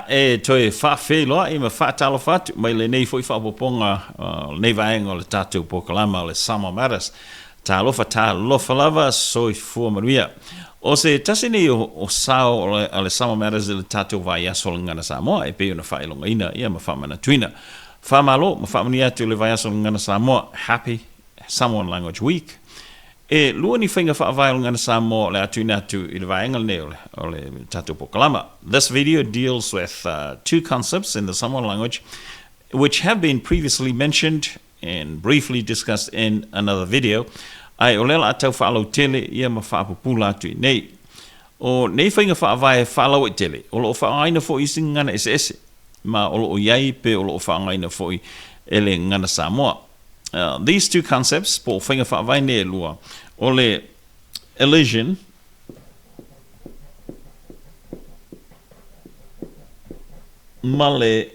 e toe faafeiloai ma faatalofa atu mai lenei foi faaopoopoga o lenei vaega o le tatou polokalama o le Samoa Matters. Talofa, talofa lava, soifua manuia. O se tasi nei o sao o le Samoa Matters i le tatou vaiaso o le Gagana Samoa e pei ona faailogaina ia ma faamanatuina. Faamalo ma faamanuia atu i le vaiaso o le Gagana Samoa. Happy Samoan Language Week. E lua ni faiga faavae o le Gagana Samoa o le a tuuina atu i le vaega lenei o le tatou polokalama. This video deals with two concepts in the Samoan language which have been previously mentioned and briefly discussed in another video, ae o lea la a tau faalautele ia ma faapupula atu i nei. O nei faiga faavae faalauaitele, o lo o faaaogaina foi i isi gagana eseese, ma o lo o i ai pe o lo o faaaogaina foi e le gagana Samoa. These two concepts, po o faiga faavae nei e lua, o le elision, ma le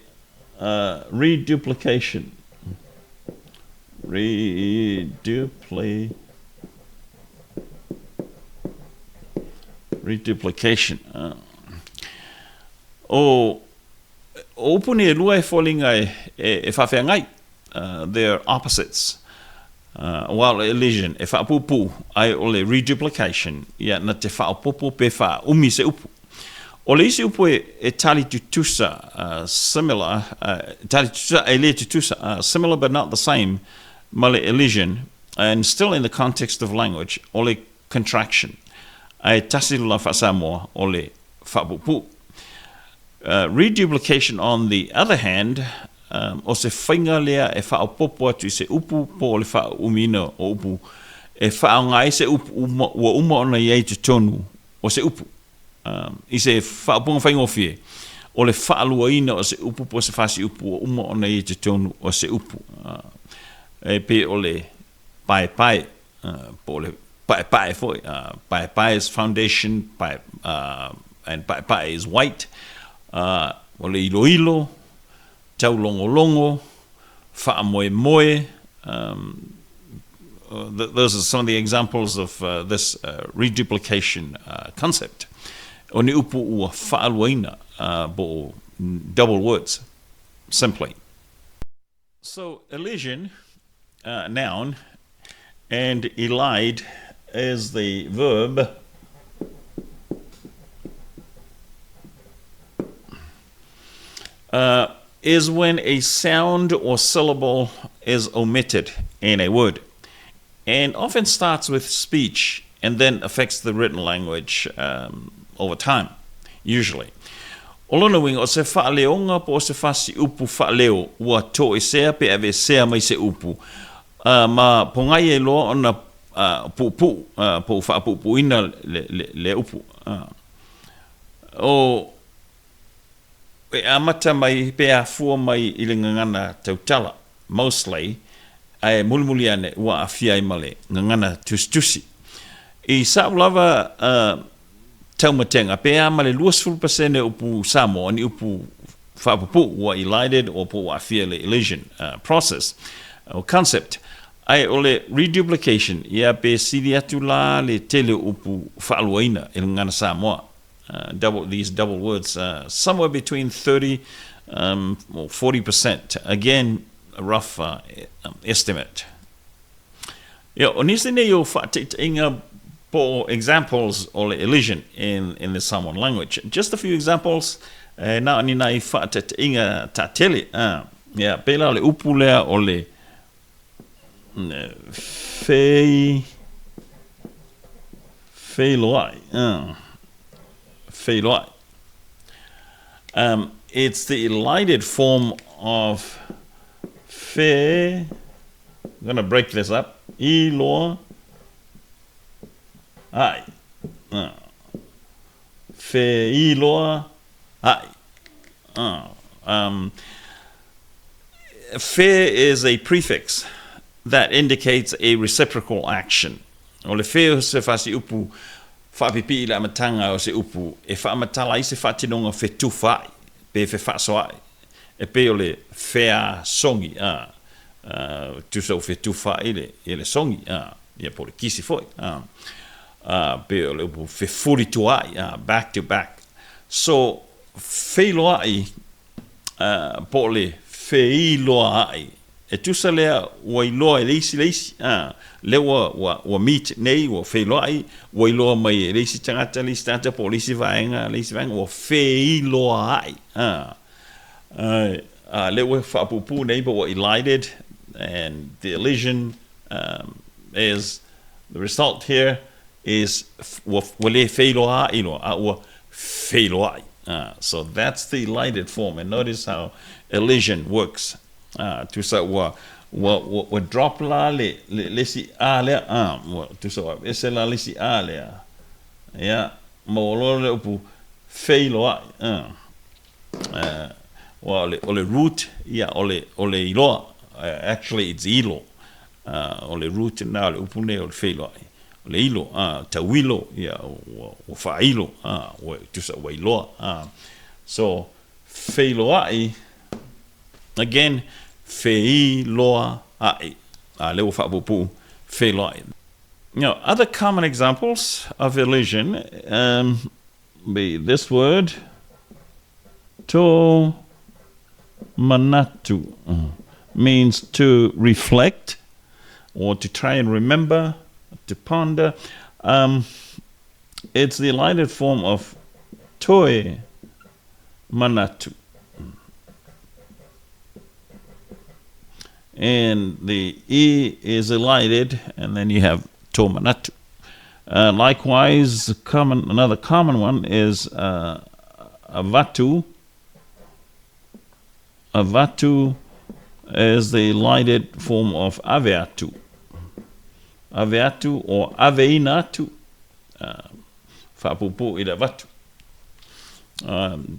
Reduplication Redupli Reduplication O o upu nei e lua e foliga e e faafeagai, they're opposites. Aua o le elision e faapuupuu, ae o le reduplication, ia, na te faaopoopo pe faaumi se upu. O le isi upu e tali tutusa, similar, tali tutusa, e le tutusa, similar but not the same, ma le elision, and still in the context of language, o le contraction. Ae tasi le la faa-Samoa, o le faapuupuu. Reduplication on the other hand, o se faiga lea e faaopoopo atu i se upu po o le faaumiina o upu e faaaoga ai se upu uma ua uma ona i ai i totonu o se upu. I se faaupuga faigofie, o le faaluaina o se upu po o se fasiupu ua uma ona i ai i totonu o se upu. E pei o le paepae po o le paepae foi, paepae is foundation, pae, and paepae is white, o le iloilo, taulogologo, faamoemoe, those are some of the examples of this reduplication concept. O ni upu ua faaluaina po o double words, simply. So, elision, noun, and elide is the verb is when a sound or syllable is omitted in a word and often starts with speech and then affects the written language um, over time, usually. O lona uiga, o se faaleoga po o se fasiupu faaleo ua toesea pe aveesea mai se upu, a, ma pogai ai loa ona puupuu po o faapuupuuina le, le, le upu. A, o, e amata mai pe afua mai i le gagana tautala, mostly, ae mulimuli ane ua aafia ai ma le gagana tusitusi. I sa'u lava taumatega, pe a ma le 20% o upu Samoa, ni upu faapupuu ua elided or po ua aafia i le elision process or concept. Ae o le reduplication, ia pe sili atu la le tele o upu faaluaina i le gagana Samoa. Double, these double words, somewhere between 30 um, or 40%. Again, a rough estimate. Ia, o nisi nei o faataitaiga po o examples o le elision in, in the Samoan language. Just a few examples, e na o ni nai faataitaiga taatele. Ia, pēlā o le upu lea o le fei, feiloai. Feiloai. Um, it's the elided form of fe. I'm going to break this up. Iloa. Ai. Fe iloa. Ai. Um, fe is a prefix that indicates a reciprocal action. O le fe o se fasi upu Faapipii i le amataga o se upu e faamatala ai se faatinoga fetufaai pe fefaasoaai, e pei o le fea sogi, ā, tusa ua fetufaai le, ia le sogi, ā, ia po o le kisi foi, ā, ā, pei o le upu fefulituaai, ā, back to back. So, feiloai po o le feiloaai. E tusa lea ua iloa e le isi le isi, a, lea ua, ua, ua meet nei, ua feiloai, ua iloa mai e le isi tagata le isi tagata po o le isi vaega le isi vaega, ua feiloaai, a. A, lea ua faapuupuu nei but ua elided and the elision is the result here is ua, ua le feiloaai loa, a ua feiloai. So that's the elided form and notice how elision works. Tusa ua, ua, ua, ua drop la le, le, le isi a lea, ua, tusa ua ese la le isi a lea. Ia, maua loa le upu feiloai. Aua o le, o le root, ia, o le, o le iloa, actually it's ilo. O le root lena o le upu nei o le feiloai. O le ilo, tauilo, ia, ua, ua faailo, ua, tusa ua iloa. So, feiloai, again, feiloaai. A lea ua faapuupuu, feiloai. Now, other common examples of elision be this word, to manatu, means to reflect or to try and remember, to ponder. It's the elided form of toe manatu. And the E is elided, and then you have to manatu. Likewise, common, another common one is avatu. Avatu is the elided form of aveatu. Aveatu or aveinatu. Faapuupuu i le avatu.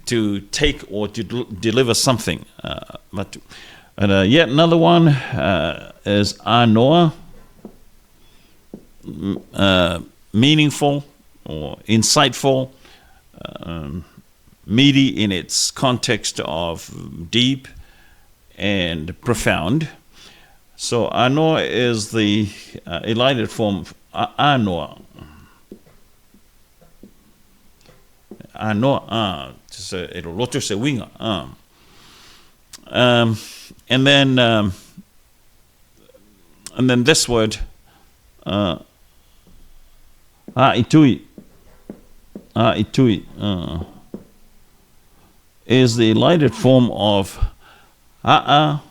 To take or to deliver something. Avatu. And yet another one is anoa, meaningful or insightful, meaty in its context of deep and profound. So anoa is the elided form of anoa. Anoa, e loloto se uiga. And then and then this word, a'itui, a'itui, is the elided form of a'a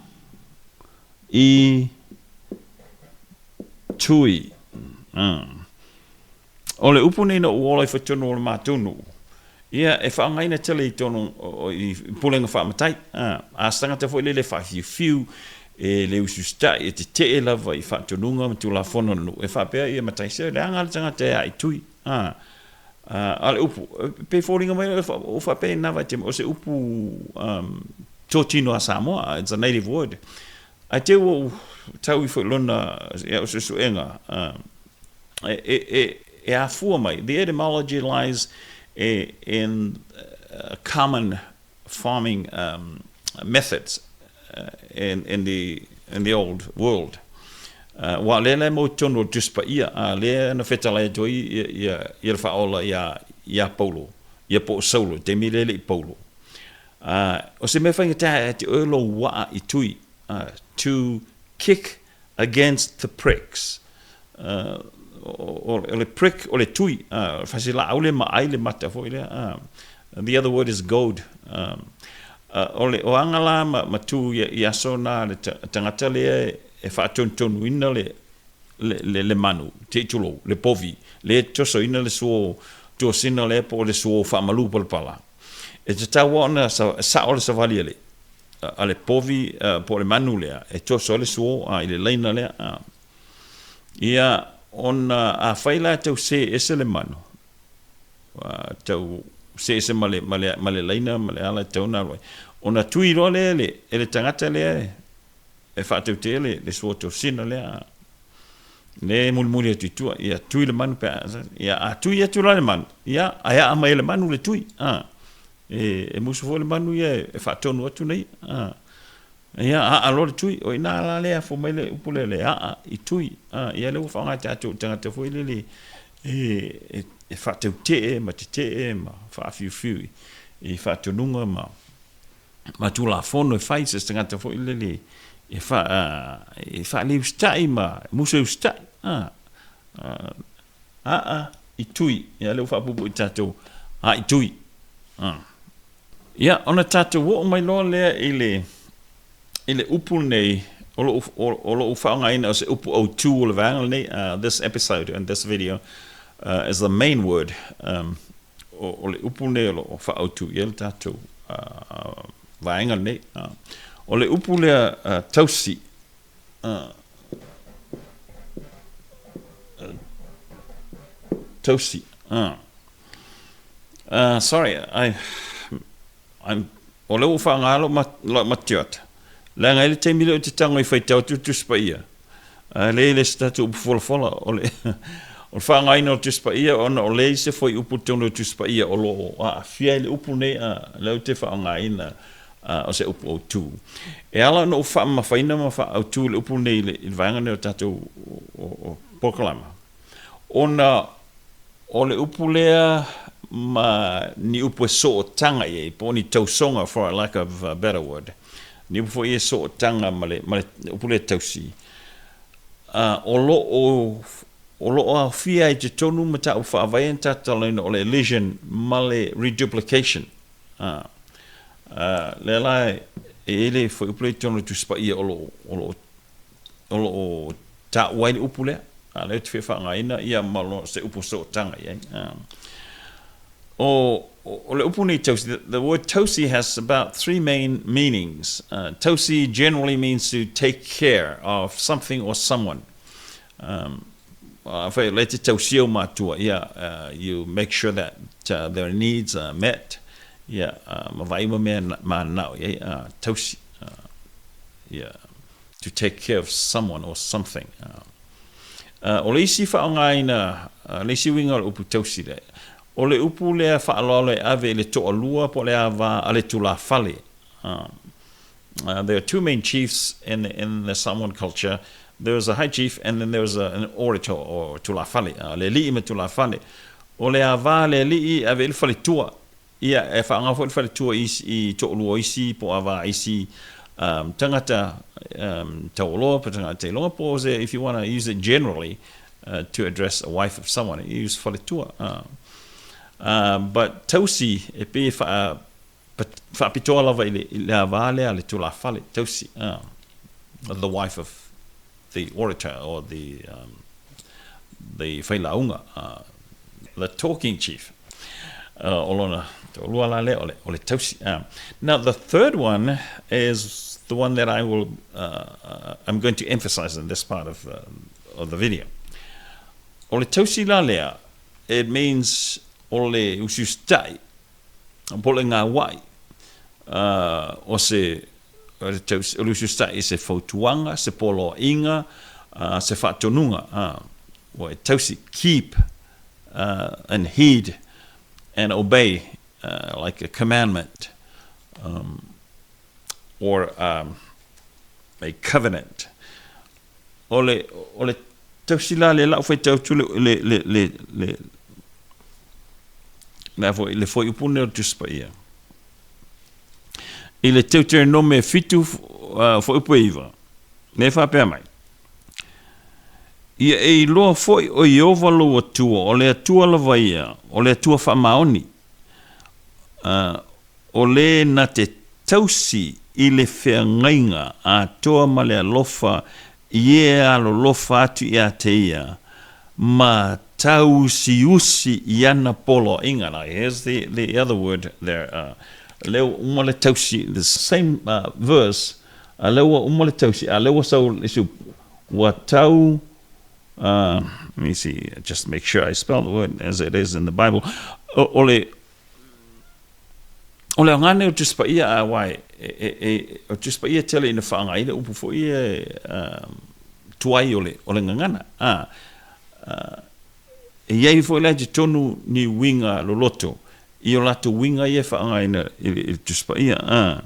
i tui. O le upu nei na ou ola ifo i totonu o le matou nuu, ia, e faaaogaina tele i totonu i pulega faamatai. A se tagata foi lele e faafiufiu, e le usiusitai, e tetee lava i faatonuga ma tulafono a le nuu, e faapea ia matai, se leaga le tagata e aaitui. A o le upu, e pei e foliga mai ua faapea i lena vaitaimi, o se upu totino a Samoa, it's a native word. Ae te i ua ou tau ifo i lona suesuega, e afua mai, the etymology lies in common farming methods in the old world. Aua o lea la e mau i totonu o le Tusi Paia, a lea na fetalai atu ai ia le Faaola iā Paulo, ia po o Saulo, i le taimi lea e le i Paulo. O se mea faigata ia te oe lou waa i tui, to kick against the pricks. O le prick, o le tui, o le fasilaau lea ma ai le mata foi lea. The other word is goad. O le o aga la ma tu i aso na le tagata lea e faatonutonuina le manu, te i tulou, le povi, lea e tosoina le suo tuosina lea po o le suo faamalu palapala. E tatau lava ona sao le savali a le a le povi po o le manu lea e toso ai le suo i le laina lea. Ia, ona afai la e tau sē ese le manu, tau sē ese ma le, ma le, ma le laina ma le ala e tatau ona alu ai, ona tui loa lea e le, e le tagata lea e faatautea le, le suo tosina lea. Lea e mulimuli atu i tua, ia tui le manu pe a, ia a tui atu la le manu, ia ae aa mai e le manu le tui. E musu foi le manu ia e faatonu atu nei. Ia, aa loa le tui. O i ina la lea e afua mai le upu lea, le aa i tui. Ia lea ua faaaoga e tatou i tagata foi lele e faatautee ma tetee ma faafiufiu i faatonuga ma ma Tulafono e fai se tagata foi lele e faa e faaleusitai ma musu e usitai a aa i tui ia lea ua faapuupuu i tatou a i tui a. Ia ona tatou oo mai loa lea i le i le upu lenei o lou o lou faaaogaina o se upu autu o le vaega lenei uh, this episode and this video uh, is the main word um, o, o le upu lenei o lo o faaautu i ai le tatou uh, vaega lenei. Uh, o le upu lea uh, tausi, uh, tausi, uh, uh, sorry, I, I'm, o lea ua faaaoga lou, lau matiota, leaga e le taimi lea ou te tago i faitau atu le Tusi Paia, Ae leai le se tatou upu folafola, o le, o le faaaogaina o le Tusi Paia ona o leai se fuaiupu i totonu o le Tusi Paia o lo o aafia ai le upu nei, a lea ou te faaaogaina o se upu autu. E ala ona ou faamamafaina ma faaautu le upu nei i le, i le vaega nei o tatou o, o polokalama, ona o le upu lea ma ni upu e sootaga i ai, po o ni tausoga for a lack of a better word, Ni upu foi e sootaga ma le, ma le upu lea tausi, a, o lo o, o lo o aofia ai i totonu mataupu faavae na tatou talanoaina o le elision ma le reduplication. A, a, lea la e i ai le fuaiupu lea i totonu o le Tusi Paia o lo o, o lo o, o lo o taua ai le upu lea, a lea ou te fia faaaogaina ia ma lo, se upu sootaga i ai. A. O, o le upu nei tausi, the, the word tausi has about three main meanings. Uh, tausi generally means to take care of something or someone. Um, afai le te tausia o mātua, yeah, uh, you make sure that uh, their needs are met, yeah, uh, ma vai ma mea manao, yeah, uh, tausi, uh, yeah, to take care of someone or something. Uh, uh, o le isi whaongaina, uh, le isi uiga o le upu tausi lea, O le upu lea faaaloalo e ave i le toalua po o le ava a le tulafale. Uh, there are two main chiefs in, in the Samoan culture. There was a high chief and then there was a, an orator or tulafale, uh, le alii ma tulafale. O le ava le alii e ave i le faletua. Ia, e whaanga foi le faletua i, i toalua o isi, po ava isi um, tangata um, taualoa, po tangata teiloga, po se, if you want to use it generally, uh, to address a wife of someone, you use faletua. Uh, uh, but tausi, e pei e wha, whaapitoa lava i le, i le ava lea, le tulafale, tausi, uh, the wife of the orator or the, um, the failauga, uh, the talking chief. Uh, o lona toalua la lea o le, o le tausi. Uh, now the third one is the one that I will, uh, uh I'm going to emphasize in this part of, uh, of the video. O le tausi la lea, it means o le usiusitai, po le ngā wai, uh, o se, o le tausi, o le usiusitai se fautuaga, se poloaiga, uh, se faatonuga, uh, ua e tausi, keep uh, and heed and obey uh, like a commandment um, or um, a covenant. O le, o le tausi la le lau faitau atu le, le, le, le, le, le, foi, le fuaiupu lenei o le Tusi Paia. I le Teuteronome 7, uh, fuaiupu e 9, me faapea mai. Ia e iloa foi o Ieova lou Atua, o le Atua lava ia, o le Atua faamaoni, uh, o le na te tausi i le feagaiga atoa ma le alofa i e alolofa atu iā te ia, ma tāusiusi i ana poloaiga. Now, here's the, the other word there. Uh, lea ua uma le tausi, the same uh, verse, a lea ua uma le tausi, a lea ua sau le isi upu, ua tau, uh, let me see, just make sure I spell the word as it is in the Bible, o, o le, O le aoga nei o Tusi Paia a aua e, e, e, o Tusi Paia tele ina whaanga i le upu foi e um, tuai o le, o le gagana. A, a, e iai foi la i totonu ni uiga loloto i o latou uiga ia e faaaogaina i le, i le Tusi Paia. A,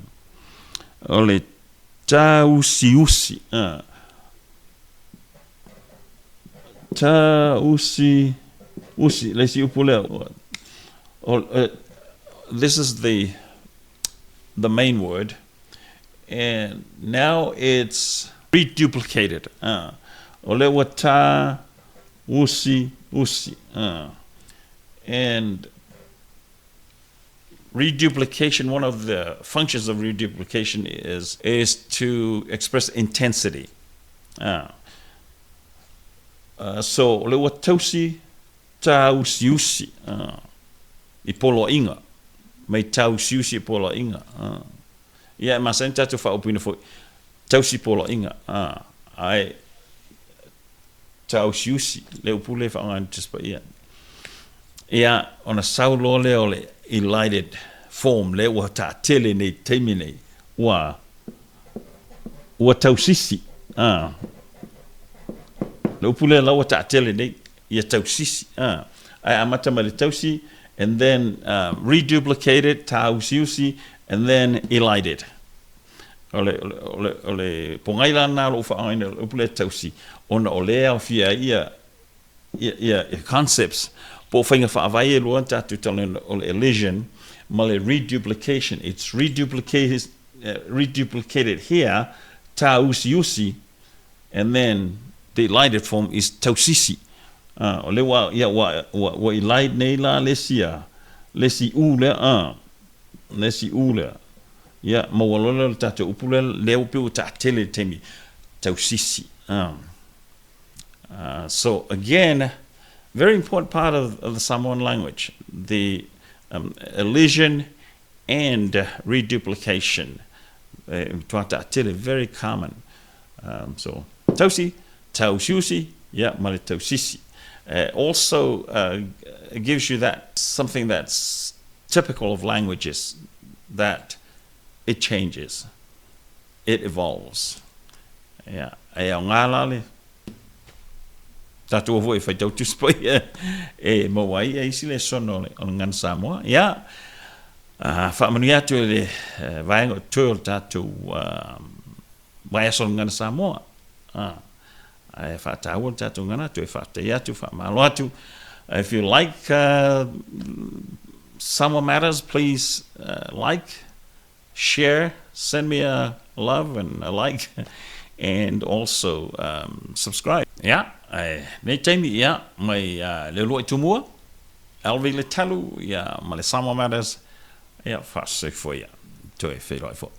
o le tāusiusi. A, tāusiusi, le isi upu lea, o, o, this is the the main word and now it's reduplicated. O lea ua tā usi usi. And reduplication, one of the functions of reduplication is is to express intensity. So, o lea ua tausi tāusiusi i poloaiga, mai tāusiusi i poloaiga. Ia, e masani tatou faaupuina foi, tausi poloaiga, ae tāusiusi, le upu lea e faaaoga e le Tusi Paia. Ia, ona sau loa lea o le elided form lea ua taatele nei i le taimi nei, ua Ua tausisi, ā. Le upu lea la ua taatele nei, ia tausisi, ā. Ae amata mai le tausi, and then reduplicated, tāusiusi, and then elided. O le, o le, o le, o le pogai la lena o lou faaaogaina o le upu lea tausi, ona o lea e aofia ai ia, ia, ia, ia concepts, po o faiga faavae e lua tatou talanoaina, o le elision ma le reduplication. It's reduplicated, reduplicated here, tāusiusi, and then the elided form is tausisi. Uh, o le ua, ia, ua, ua, ua elide nei la le isi, a, le isi u lea, uh, le isi u lea. Ia, maua loa lea o le tatou upu lea, lea ua pei ua taatele i le taimi, tausisi. So again, very important part of, of the Samoan language, the um, elision and reduplication. E matua taatele, very common. Um, so, tausi, tausiusi, yeah, ma le tausisi. Also gives you that something that's typical of languages, that it changes, it evolves. Yeah, e aoga la le tatou foi e faitau Tusi Paia e maua ai ia isi lesona o le Gagana Samoa. Ia, faamanuia atu e le vaega o totoe o le tatou vaiaso o le Gagana Samoa. Ae faataua le tatou gagana, toe faafetai atu, faamalo atu. If you like Samoa Matters, please like, share, send me a love and a like, and also um, subscribe. Ia, e nei taimi, ia, mai uh, le uluai tumua, LV Letalu, ia, ma le Samoa Matters, ia, faasoifua ia, toe feiloai foi.